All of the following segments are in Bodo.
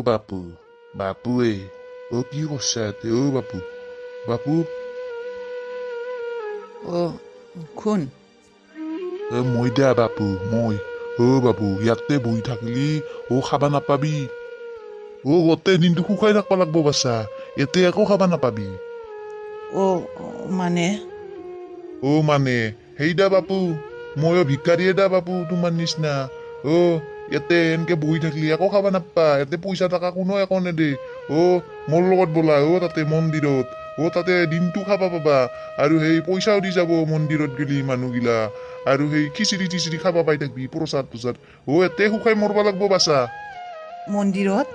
বাপু বাপুৱে কি কৰছা ইয়াতে বাপু বাপু কোন মই দা বাপু মই বাপু ইয়াতে বহি থাকিলি খাবা নাপাবি গোটেই দিনটো শুকাই থাকবা লাগব বাছা ইয়াতে একো খাবা নাপাবি মানে মানে সেইদা বাপু ময়ো ভিকাৰীয়ে দা বাপু তোমাৰ নিচিনা ইয়াতে এনেকে বহি থাকিলি একো খাবা নাপা ইয়াতে পইচা টকা কোনো একো নেদে মোৰ লগত ব'লা তাতে মন্দিৰত তাতে দিনটো খাবা পাবা আৰু সেই পইচাও দি যাব মন্দিৰত গেলি মানুহগিলা আৰু সেই খিচিৰি খাবা পাই থাকবি প্ৰসাদ ইয়াতে শুকাই মৰবা লাগব বাছা মন্দিৰত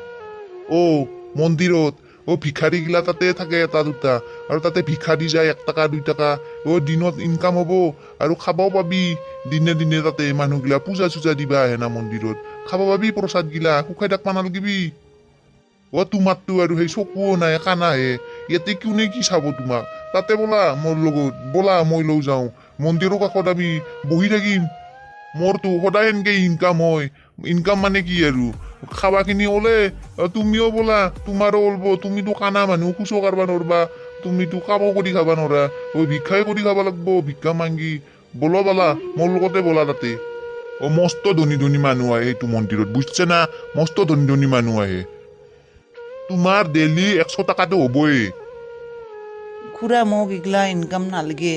মন্দিৰত ভিখাৰী গিলা তাতে থাকে এটা দুটা আৰু তাতে ভিক্ষা দি যায় 1 টকা 2 টকা দিনত ইনকাম হ'ব আৰু খাবাও পাবি দিনে দিনে তাতে মানুহগিলা পূজা চূজা দিবা আহে না মন্দিৰত খাবা পাবি প্ৰসাদ গিলা শুকাই থাকবা নালগিবি তোমাৰতো আৰু সেই চকুও নাই কাণাহে ইয়াতে কোনে কি চাব তোমাক তাতে ব'লা মোৰ লগত ব'লা মই লৈ যাওঁ মন্দিৰৰ কাষত আমি বহি থাকিম মোৰতো সদায় এনেকে ইনকাম হয় ইনকাম মানে কি আৰু খাবাখিনি ওলে তুমিও ব'লা তোমাৰো ওলব তুমিতো কানা মানুহ খুচো কাঢ়বা নৰবা তুমিতো কামো কৰি খাবা নৰা ভিক্ষাই কৰি খাবা লাগব ভিক্ষা মাংগি ব'লা মোৰ লগতে ব'লা তাতে মস্ত ধনী ধনী মানুহ আহে সেইটো মন্দিৰত বুজছে না মস্ত ধনী ধনী মানুহ আহে তোমাৰ ডেইলি 100 টকাটো হ'বই খুৰা মোক ইগলা ইনকাম নালগে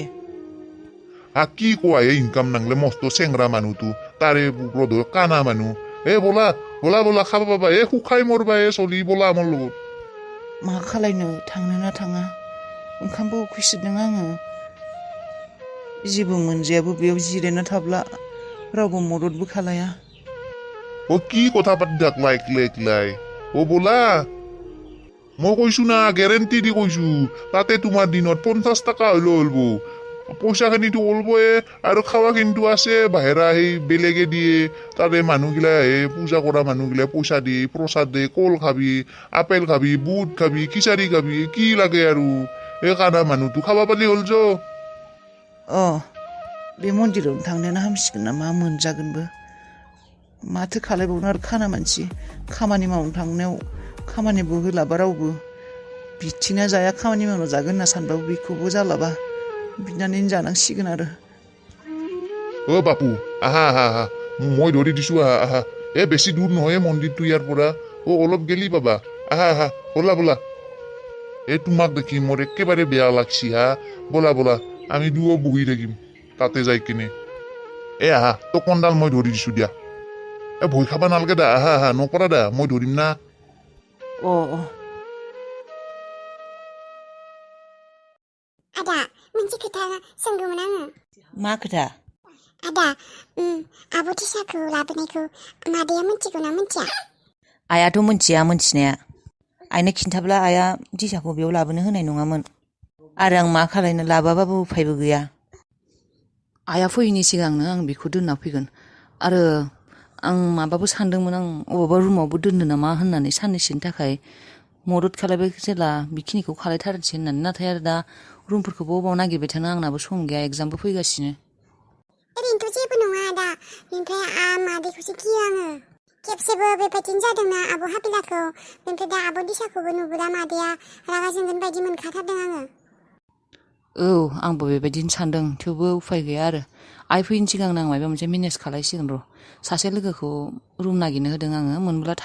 কি কোৱা ইনকাম নাংলে মস্ত চেংৰা মানুহটো তাৰে কানা মানুহ ব'লা খাবা পাবা শুকাই মৰবা চলি ব'লা আমাৰ লগত मा खालायनो थांनो ना थाङा ओंखामबो उखैसोदों आङो जेबो मोनजायाबो बेयाव जिरायना थाब्ला रावबो मददबो खालाया কি কথা পাতি থাকলা একলাই ব'লা মই কৈছো না গেৰেণ্টি দি কৈছো তাতে তোমাৰ দিনত 50 টকা হলেও ওলব পইচাখিনিতো ওলবয়ে আৰু খাৱাখিনিতো আছে বাহিৰা সেই বেলেগে দিয়ে তাতে মানুহগিলা আহে পূজা কৰা মানুহগিলা পইচা দিয়ে প্ৰসাদ দিয়ে কল খাবি আপেল খাবি বুট খাবি খিচাৰি খাবি কি লাগে আৰু কানা মানুহটো খাবা পালি হ'ল য बे मन्दिरावनो थांनायानो हामसिगोन नामा मोनजागोनबो माथो खालायबावनो आरो खाना मानसि खामानि मावनो थांनायाव खामानिबो होलाबा रावबो बिथिंना जाया खामानि मावना जागोन होनना सानबाबो बेखौबो जालाबा बिनानै जानांसिगोन आरो বাপু আহা মই ধৰি দিছো আহা বেছি দূৰ নহয় মন্দিৰটো ইয়াৰ পৰা অলপ গেলি পাবা আহা ব'লা তোমাক দেখি মোৰ একেবাৰে বেয়া লাগছি ব'লা আমি দুয়ো বহি থাকিম তাতে যাই কিনে আহা টকনডাল মই ধৰি দিছো দিয়া ভয় খাবা নালগে দা আহা নকৰা দা মই ধৰিম না आदा मोनसे खोथा सोंगौमोन आङो मा खोथा आदा आब' दिसाखौ लाबोनायखौ मादैया मिथिगौ ना मिथिया आइयाथ' मिथिया मिथिनाया आइनो खिन्थाब्ला आइया दिसाखौ बेयाव लाबोनो होनाय नङामोन आरो आं मा खालायनो लाबोआबाबो उफायबो गैया आइया फैयैनि सिगांनो आं बेखौ दोनना फैगोन आरो आं माबाबो सानदोंमोन आं अबेबा रुमावबो दोननो नामा होननानै साननैसोनि थाखाय मदद खालायबाय जेला बेखिनिखौ खालायथारनोसै होननानै नाथाय आरो दा रुमफोरखौबो अबाव नागिरबाय थानो आंनाबो सम गैया एग्जामबो फैगासिनो ओरैनोथ' जेबो नङा आदा ओमफ्राय मादैखौसो गियो आङो खेबसेबो बेबायदिनो जादोंना आब' हाबिलाखौ ओमफ्राय दा आब' दिसाखौबो नुबोला मादैया रागा जोंगोन बायदि मोनखाथारदों आङो आंबो बेबायदिनो सानदों थेवबो उफाय गैया आरो आइ फैयैनि सिगांनो आं माबा मोनसे मेनेज खालायसिगोन र' सासे लोगोखौ रुम नागिरनो होदों आङो मोनब्ला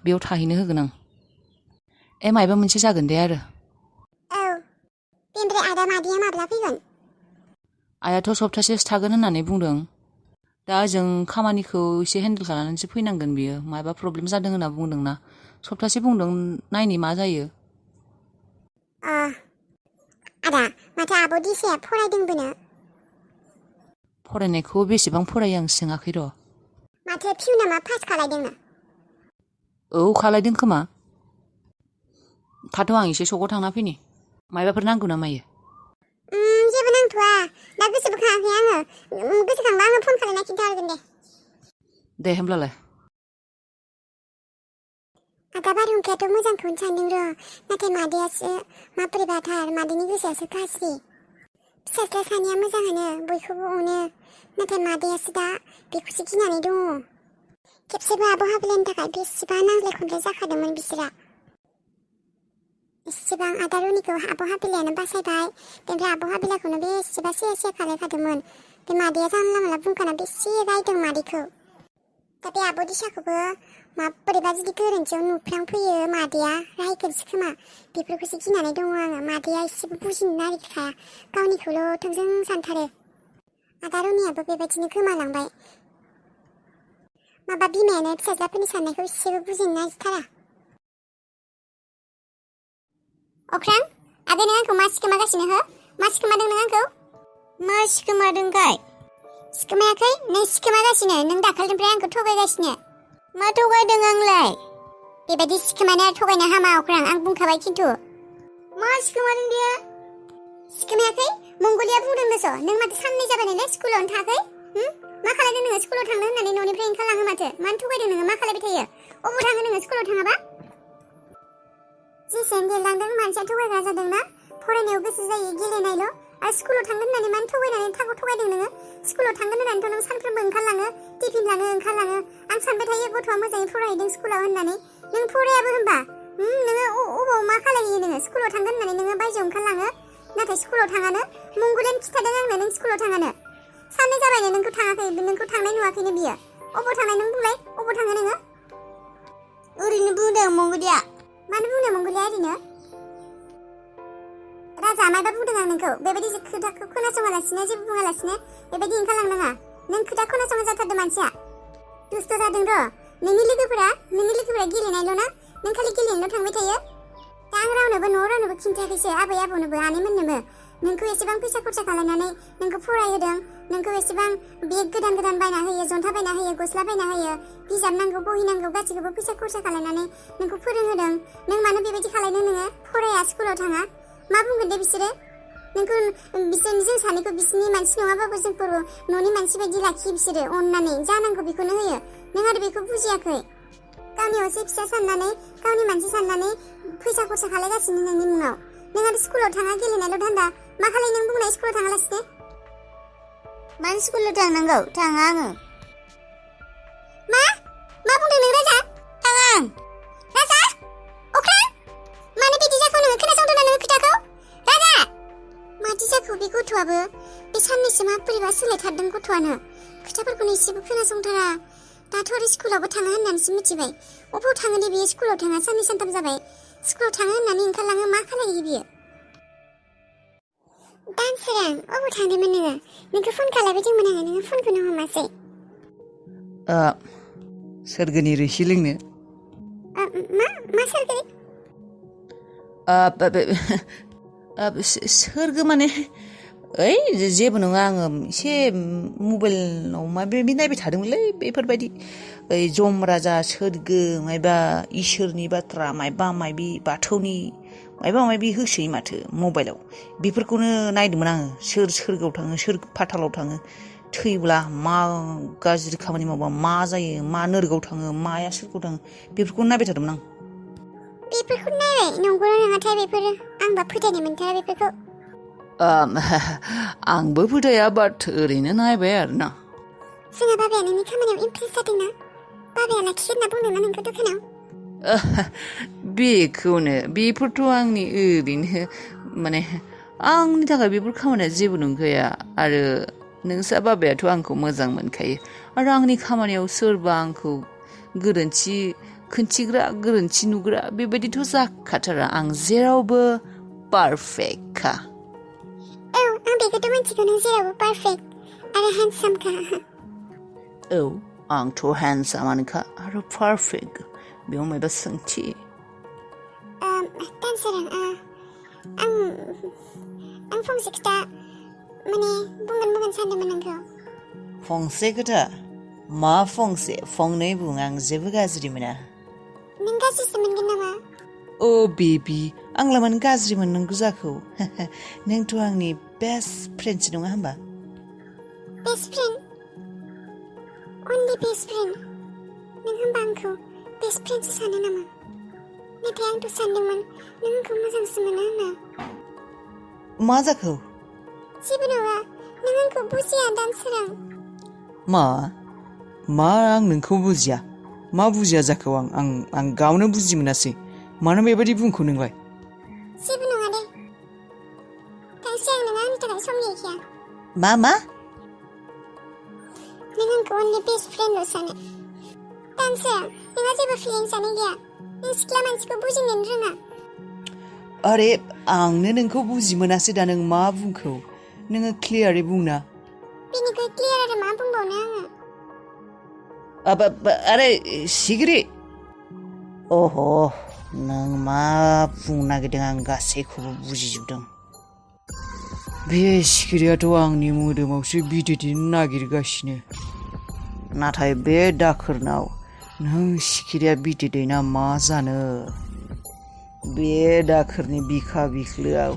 बेयाव थाहैनो होगोन आं मायबा मोनसे जागोन दे आरो ओमफ्राय आदा मादैया माब्ला फैगोन आइयाथ' सप्तासेसो थागोन होननानै बुंदों दा ओजों खामानिखौ एसे हेन्डेल खालामनानैसो फैनांगोन बियो माबा प्रब्लेम जादों होनना बुंदोंना सप्तासे बुंदों नायनि मा जायो आदा माथो आब' दिसाया फरायदोंबोनो फरायनायखौ बेसेबां फरायो आं सोङाखै र' माथो फिउ नामा पास खालायदोंनो खालायदों खोमा थाथ' आं एसे सकआव थांना फैनि मायबाफोर नांगौ ना मायो जेबो नांथ'आ दा गोसोबो खाङाखै आङो गोसोखांबा आङो फन खालायना खिन्थाहरगोन दे होमब्लालाय आदा बारहुंखायाथ' मोजांखौनो सानदों र' नाथाय मादैयासो माबोरैबाथार मादैनि गोसोआसो गाज्रि फिसाज्ला सानैया मोजाङानो बयखौबो अनो नाथाय मादैयासो दा बेखौसो गिनानै दङ खेबसेबो आब' हाबिलानि थाखाय बेसेबा नांज्लाय खमज्लाय जाखादोंमोन बिसोरा इसेबां आदा रनिखौ आब' हाबिलायानो बासायबाय बेनिफ्राय आब' हाबिलाखौनो बेसेबा से खालायखादोंमोन बे मादैया जानला मोनला बुंखाना बेसे रायदों मादैखौ दा बे आब' दिशाखौबो माबोरैबा जुदि गोरोन्थियाव नुफ्लांफैयो मादैया रायगोनसो खोमा बेफोरखौसो गिनानै दङ आङो मादैया एसेबो बुजिनो नागिरखाया गावनिखौल' थोंजों सानथारो आदा रनियाबो बेबायदिनो गोमालांबाय माबा बिमायानो फिसाज्लाफोरनि साननायखौ एसेबो बुजिनो नागिरथारा अख्रां आगै नों आंखौ मा सिखोमागासिनो हो मा सिखोमादों नों आंखौ मा सिखोमादोंखाय सिखोमायाखै नों सिखोमागासिनो नों दाखालिनिफ्राय आंखौ थगायगासिनो मा थगायदों आंलाय बेबायदि सिखोमानाया थगायनो हामा अख्रां आं बुंखाबाय खिन्थु मा सिखोमादों दे सिखोमायाखै मंगलिया बुंदों नोंसो नों माथो साननै जाबाय नालाय स्कुलावनो थायाखै मा खालामदों नोङो स्कुलाव थांनो होननानै न'निफ्राय ओंखारलाङो माथो मानो थगायदों नोङो मा खालामबाय थायो अबाव थाङो नोङो स्कुलाव थाङाबा जेसेबां देरलांदों मानसिया थगायग्रा जादोंना फरायनायाव गोसो जायो गेलेनायल' आरो स्कुलाव थांगोन होननानै मानो थगायनानै थगायदों नोङो स्कुलाव थांगोन होननानैथ' नों सानफ्रोमबो ओंखारलाङो टिफिन लाङो ओंखारलाङो आं सानबाय थायो गथ'आ मोजाङै फरायहैदों स्कुलाव होननानै नों फरायाबो होनबा नोङो अबाव मा खालायो नोङो स्कुलाव थांगोन होननानै नोङो बायजोआव ओंखारलाङो नाथाय स्कुलाव थाङानो मंगलियानो खिथादों आंनो नों स्कुलाव थाङानो साननै जाबायनो नोंखौ थाङाखै नोंखौ थांनाय नुवाखैनो बियो अबाव थांनाय नों बुंलाय अबाव थाङो नोङो ओरैनो बुंदों मंगलिया मानो बुंदों मंगलिया ओरैनो राजा माबा बुंदों आं नोंखौ बेबायदि खोथाखौ खोनासङालासिनो जेबो बुङालासिनो बेबायदि ओंखारलांनाङा नों खोथा खोनासङा जाथारदों मानसिया दुस्थ' जादों र' नोंनि लोगोफोरा गेलेनायल' ना नों खालि गेलेनायल' थांबाय थायो दा आं रावनोबो न'आव रावनोबो खिन्थायाखैसो आबै आबौनोबो आनैमोननोबो नोंखौ एसेबां फैसा खरसा खालामनानै नोंखौ फरायहोदों नोंखौ एसेबां बेग गोदान बायना होयो जन्था बायना होयो गस्ला बायना होयो बिजाब नांगौ बहि नांगौ गासैखौबो फैसा खरसा खालामनानै नोंखौ फोरोंहोदों नों मानो बेबायदि खालामदों नोङो फराया स्कुलाव थाङा मा बुंगोन दे बिसोरो नोंखौ जों सानैखौ बिसोरनि मानसि नङाबाबो जोंफोरबो न'नि मानसि बायदि लाखियो बिसोरो अननानै जानांगौ बेखौनो होयो नों आरो बेखौ बुजियाखै गावनि असे फिसा साननानै गावनि मानसि साननानै फैसा खरसा खालामगासिनो नोंनि मुङाव नों आरो स्कुलाव थाङा गेलेनायल' धान्दा मा खालाय नों बुंनाय स्कुलाव थाङालासिनो मानो स्कुलाव थांनांगौ थाङा आङो मा बुंदों नों राजा थाङा राजा अख्रां मानो बिदि जाखो नोङो खोनासंदों ना नोङो खोथाखौ राजा मादि जाखो बे गथ'आबो बे साननैसो मा बोरैबा सोलायथारदों गथ'आनो खोथाफोरखौनो एसेबो खोनासंथारा दाथ' आरो स्कुलावबो थाङा होननानैसो मिथिबाय अबाव थाङो दे बियो स्कुलाव थाङा साननै सानथाम जाबाय स्कुलाव थाङो होननानै ओंखारलाङो मा खालायो बियो दानसोरां अबाव थांदोंमोन नोङो नोंखौ फन खालामबायदोंमोन आङो नोङो फनखौनो हमासै सोरगोनि रोसि लोंनो मा सोरगो सोरगो माने ओइ जेबो नङा आङो एसे मबाइलाव माबा नायबाय थादोंमोनलै बेफोरबायदि ओइ जम राजा सोरगो मायबा इसोरनि बाथ्रा मायबा मायबि बाथौनि मायबा मायबि होसोयो माथो मबाइलाव बेफोरखौनो नायदोंमोन आङो सोर सोरगोआव थाङो सोर फाथालाव थाङो थैब्ला मा गाज्रि खामानि मावबा मा जायो मा नोरगोआव थाङो माया सोरगोआव थाङो बेफोरखौनो नायबाय थादोंमोन आं बेफोरखौ नायबाय नंगौना नङाथाय बेफोरो आंबा फोथायनो मोनथारा बेफोरखौ आंबो फोथाया बाट ओरैनो नायबाय आरोना जोंहा बाबाया नोंनि खामानियाव इमप्रेस जादोंना बाबाया लाखिगोन होनना बुंदोंना नोंखौ दखानाव बेखौनो बेफोरथ' आंनि ओरैनो माने आंनि थाखाय बेफोर खामानिया जेबो नंखाया आरो नोंसा बाबायाथ' आंखौ मोजां मोनखायो आरो आंनि खामानियाव सोरबा आंखौ गोरोन्थि खोन्थिग्रा गोरोन्थि नुग्रा बेबायदिथ' जाखाथारा आं जेरावबो पारफेक्टखा औ आं बेखौथ' मिथिगौ नों जेरावबो पारफेक्ट आरो हेन्डसामखा औ आंथ' हेन्डसामानोखा आरो पारफेक्ट बेयाव मायबा सोंथि दानसोरां आं फंसे खोथा माने बुंगोन सानदोंमोन नोंखौ फंसे खोथा मा फंसे फंनै बुं आं जेबो गाज्रि मोना नों गाज्रिसो मोनगोन नामा ओ बेबि आंलाय मानो गाज्रि मोननांगौ जाखो नोंथ' आंनि बेस्ट फ्रेन्डसो नङा होमबा बेस्ट फ्रेन्ड अनलि बेस्ट फ्रेन्ड नों होमबा आंखौ बेस्ट फ्रेन्डसो सानो नामा नाथाय आंथ' सानदोंमोन नों आंखौ मोजांसो मोनो होनना मा जाखो जेबो नङा नों आंखौ बुजिया दानसोरां मा आं नोंखौ बुजिया मा बुजिया जाखो आं गावनो बुजि मोनासै मानो बेबायदि बुंखो नोंलाय जेबो नङा दे गांसे आं नोङो आंनि थाखाय सम गैखाया मा नों आंखौ अनलि बेस्ट फ्रेन्डल' सानो गांसे नोंहा जेबो फिलिंसानो गैया नों सिख्ला मानसिखौ बुजिनोनो रोङा अरे आंनो नोंखौ बुजि मोनासै दा नों मा बुंखो नोङो क्लियारै बुंना बेनिख्रुइ क्लियार आरो मा बुंबावनो आङो अरे सिगिरि अह नों मा बुंनो नागिरदों आं गासैखौबो बुजिजोबदों बे सिखिरियाथ' आंनि मोदोमावसो बिदै दैनो नागिरगासिनो नाथाय बे दाखोरनाव नों सिखिरिया बिदै दैना मा जानो बे दाखोरनि बिखा बिख्लोआव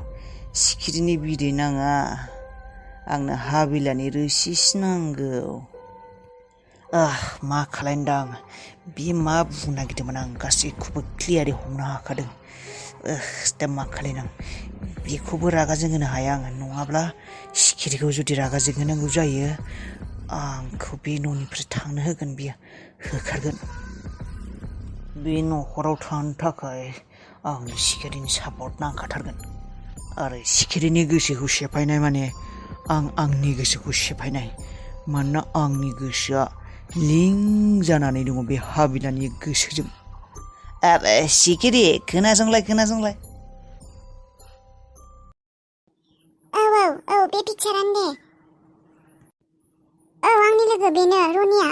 सिखिरिनि बिदै नाङा आंनो हाबिलानि रोसिसो नांगौ मा खालायनोदां बे मा बुंनो नागिरदोंमोन आं गासैखौबो क्लियारै हमनो हाखादों दा मा खालायनां बेखौबो रागा जोंहोनो हाया आङो नङाब्ला सिखिरिखौ जुदि रागा जोंहोनांगौ जायो आंखौ बे न'निफ्राय थांनो होगोन बियो होखारगोन बे न'खराव थानो थाखाय आंनो सिखिरिनि सापर्ट नांखाथारगोन आरो सिखिरिनि गोसोखौ सेफायनाय माने आं आंनि गोसोखौ सेफायनाय मानोना आंनि गोसोआ लिं जानानै दङ बे हाबिलानि गोसोजों सिखिरि खोनासंलाय औ बे पिक्चारानो दे औ आंनि लोगो बेनो रनिया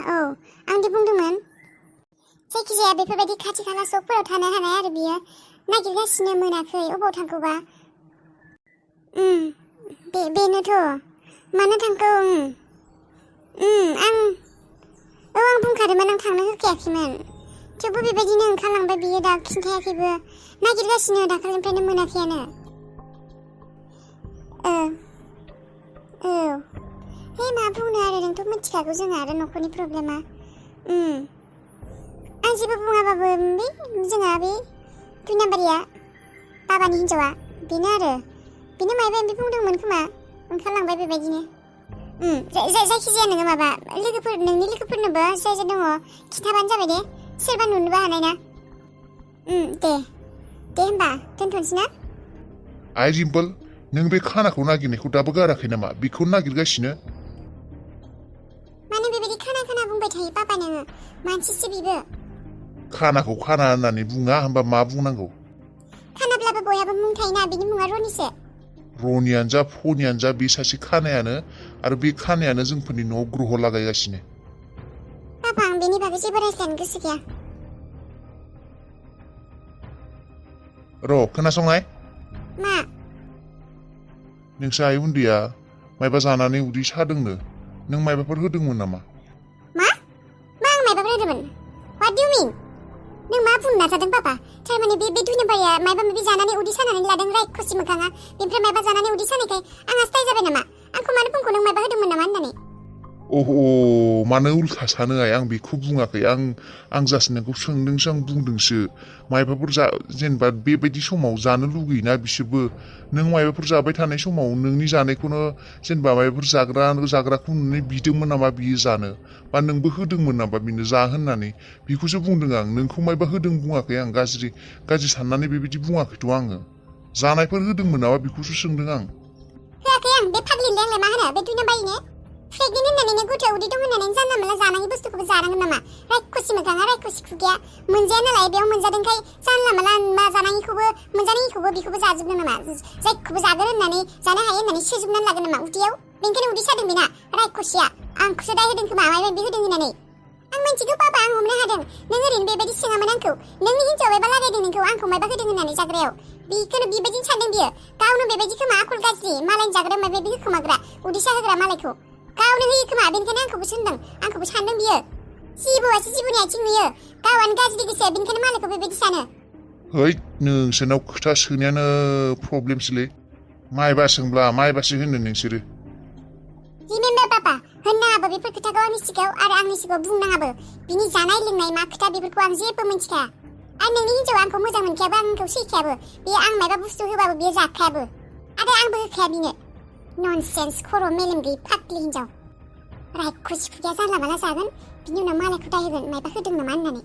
आं दि बुंदोंमोन जायखिजाया बेफोरबायदि खाथि खाला सकफोराव थानो हानाय आरो बियो नागिरगासिनो मोनाखै अबाव थांखोबा बेनोथ' मानो थांखो आं बुंखादोंमोन आं थांनो होखायाखैमोन थेवबो बेबायदिनो ओंखारलांबाय बियो दा खिन्थायाखैबो नागिरगासिनो दाखालिनिफ्रायनो मोनाखैयानो हे मा बुंनो आरो नोंथ' मिथिखागौ जोंहा आरो न'खरनि प्रब्लेमा आं जेबो बुङाबाबो जोंहा बे 2 नाम्बारिया बाबानि हिन्जावा बेनो मायबा मायबि बुंदोंमोन खोमा ओंखारलांबाय बेबायदिनो जायखिजाया नोङो माबा नोंनि लोगोफोरनोबो जाय दङ खिन्थाबानो जाबाय दे सोरबा नुनोबो हानाय ना दे होमबा दोनथ'नोसै ना आइ रिम्पोल नों बे खानाखौ नागिरनायखौ दाबो गाराखै नामा बेखौ नागिरगासिनो माने बेबायदि खाना बुंबाय थायो पापा नोङो मानसिसो बिबो खानाखौ खाना होननानै बुङा होनबा मा बुंनांगौ खानाब्लाबो बयहाबो मुं थायोना बिनि मुङा रनिसो रनियानो जा फनियानो जा बे सासे खानायानो आरो बे खानायानो जोंफोरनि न'आव ग्रह लागायगासिनो पापा आं बेनि बागै जेबो रायज्लायनो गोसो गैया र' खोनासंनाय मा नोंसो आइ उन्दैया मायबा जानानै उदै सादोंनो नों मायबाफोर होदोंमोन नामा मा आं मायबाफोर होदोंमोन व्हाट डु मिन नों मा बुंनो नाजादों पापा थारमाने बे 2 नाम्बारिया मायबा माबि जानानै उदै सानानै लादों रायखसि मोखाङा बेनिफ्राय मायबा जानानै उदै सानायखाय आंहा स्टाइ जाबाय नामा आंखौ मानो बुंखो नों मायबा होदोंमोन नामा होननानै मानो उल्था सानो आं बेखौ बुङाखै आं जास्ट नोंखौ सोंदोंसो आं बुंदोंसो मायबाफोर जेनेबा बेबायदि समाव जानो लुगैयोना बिसोरबो नों मायबाफोर जाबाय थानाय समाव नोंनि जानायखौनो जेनेबा मायबाफोर जाग्राखौ नुनानै बिदोंमोन नामा बियो जानो बा नोंबो होदोंमोन नामा बिनो जा होननानै बेखौसो बुंदों आं नोंखौ मायबा होदों बुङाखै आं गाज्रि साननानै बेबायदि बुङाखैथ' आङो जानायफोर होदोंमोन नामा बेखौसो सोंदों आं होआखै आं बे फाग्लिनो आंलाय मा होनो बे 2 नाम्बारिनो प्रेगनेन्ट होननानै गथ'आ उदै दं होननानै जानला मोनला जानाङि बुस्थुखौबो जानांगोन नामा रायखसि मोखाङा रायखसि खुगाया मोनजाया नालाय बेयाव मोनजादोंखाय जानला मोनला जानाङिखौबो मोनजानाङिखौबो बेखौबो जाजोबनो नामा जायखौबो जागोन होननानै जानो हायो होननानै सोजोबनानै लागोन नामा उदैयाव बेनिखायनो उदै सादों बेना रायखसिया आंखौसो दाय होदों खोमा मायबा मायबि होदों होननानै आं मिथिगौ पापा आं हमनो हादों नों ओरैनो बेबायदि सोङामोन आंखौ नोंनि हिन्जाव एबा लागायदों नोंखौ आंखौ मायबा होदों होननानै जाग्रायाव बेखौनो बेबायदिनो सानदों बियो गावनो बेबायदि खोमा आखल गाज्रि मालायनि जाग्रायाव मायबा मायबि होखोमाग्रा उदै साहोग्रा मालायखौ गावनो होयो खोमा बेनिखायनो आंखौबो सानदों बियो जिबौआसो जिबौनि आथिं नुयो गावानो गाज्रि गोसो बेनिखायनो मालायखौ बेबायदि सानो है नोंसोरनाव खोथा सोनायानो प्रब्लेमसोलै मायबा सोंब्ला मायबासो होनो नोंसोरो रिमेम्बार पापा होननाङाबो बेफोर खोथाखौ आंनि सिगाङाव आरो आंनि सिगाङाव बुंनाङाबो बिनि जानाय लोंनाय मा खोथा बेफोरखौ आं जेबो मिथिखाया आरो नोंनि हिन्जावा आंखौ मोजां मोनखायाबो आंखौ सैखायाबो बेयो आं मायबा बुस्थु होबाबो बियो जाखायाबो आरो आंबो होखाया बिनो ननसेन्स खर' मेलेम गैयै फाग्लि हिन्जाव रायखुसि खुदिया जानला माला जागोन बिनि उनाव मालायखौ दाय होगोन मायबा होदों नामा होननानै